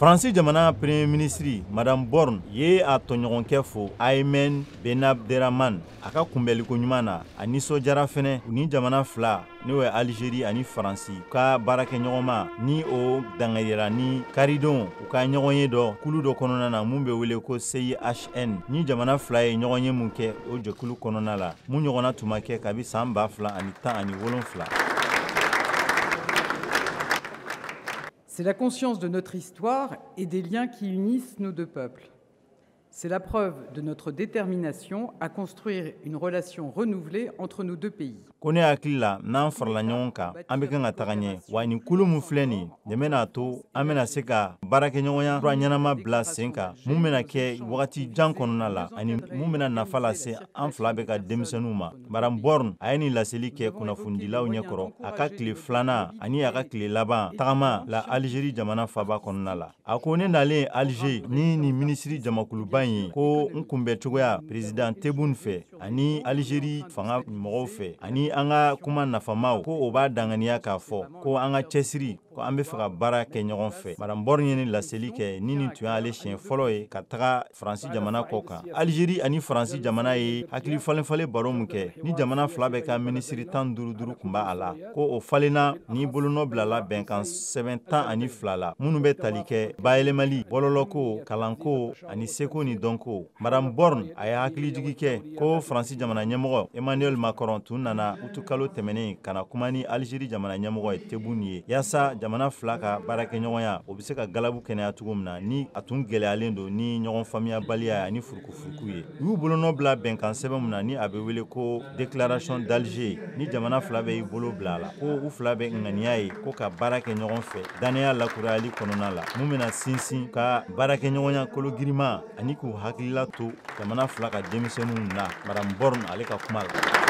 Faransi jamana Premier ministre Madame Borne ye a tɔɲɔgɔnkɛ fo, Aymen Benabderrahmane, a ka kunbɛnliko ɲuman na. A nisɔndiyara fɛnɛ ni jamana fila, n'o ye Algérie ani Faransi, ka baarakɛɲɔgɔnma ni o danganiyara ni karidon u ka ɲɔgɔn ye dɔ kulu dɔ kɔnɔna na mun bɛ wele ko CIHN, ni jamana fila ye ɲɔgɔn ye mun kɛ o jɛkulu kɔnɔna la, mun ɲɔgɔnna tun ma kɛ kabi san 2017. C'est la conscience de notre histoire et des liens qui unissent nos deux peuples. C'est la preuve de notre détermination à construire une relation renouvelée entre nos deux pays. Ko ne hakili la, n'an farala ɲɔgɔn kan, an bɛ kan ka taga ɲɛ. Wa nin kulu mun filɛ nin nin bɛna to an bɛna se ka baarakɛɲɔgɔnya kura ɲɛnama bila sen kan, mun bɛna kɛ wagati jan kɔnɔna la ani mun bɛna nafa lase an fila bɛ ka denmisɛnninw ma. Madame Borne a ye nin laseli kɛ kunnafonidilaw ɲɛkɔrɔ a ka tile filanan ani a ka tile laban tagama la Algérie jamana faba kɔnɔna la. A ko ne nalen Alger ni nin minisiri jamakuluba in ye, ko n kunbɛn cogoya président Tebboune fɛ ani Algérie fanga mɔgɔw fɛ ani an ka kuma nafamaw, ko o b'a danganiya k'a fɔ ko an ka cɛsiri, ko an bɛ fɛ ka baara kɛ ɲɔgɔn fɛ. Madame Borne ye nin laseli kɛ ni nin tun y'ale siɲɛ fɔlɔ ye ka taga Faransi jamana kɔ kan. Algérie ani Faransi jamana ye hakili falen falen baro mun kɛ ni jamana fila bɛ ka minisiri 15 duuru tun b'a la, ko o falenna ni bolonɔ bilala bɛnkan sɛbɛn 12 la minnu bɛ tali kɛ bayɛlɛmali, bɔlɔlɔko, kalanko ani seko ni dɔnko. Madame Borne a ye hakilijigi kɛ ko Faransi jamana ɲɛmɔgɔ Emmanuel Macron tun nana utukalo tɛmɛnen ka na kuma ni Algérie jamana ɲɛmɔgɔ ye Tebboune ye, yaasa jamana fila ka baarakɛɲɔgɔnya o bɛ se ka galabu kɛnɛya cogo min na ni a tun gɛlɛyalen don ni ɲɔgɔn faamuyabaliya ani furukufuruku ye. U y'u bolonɔ bila bɛnkan sɛbɛn min na ni a bɛ wele ko Déclaration d'Alger, ni jamana fila bɛ y'i bolo bila a la, ko u fila bɛ ŋaniya ye ko ka baara kɛ ɲɔgɔn fɛ dannaya lakurayali kɔnɔna la, mun bɛna sinsin ka baarakɛɲɔgɔnya kologirima ani k'u hakilila to jamana fila ka denmisɛnninw na. Madame Borne ale ka kuma la.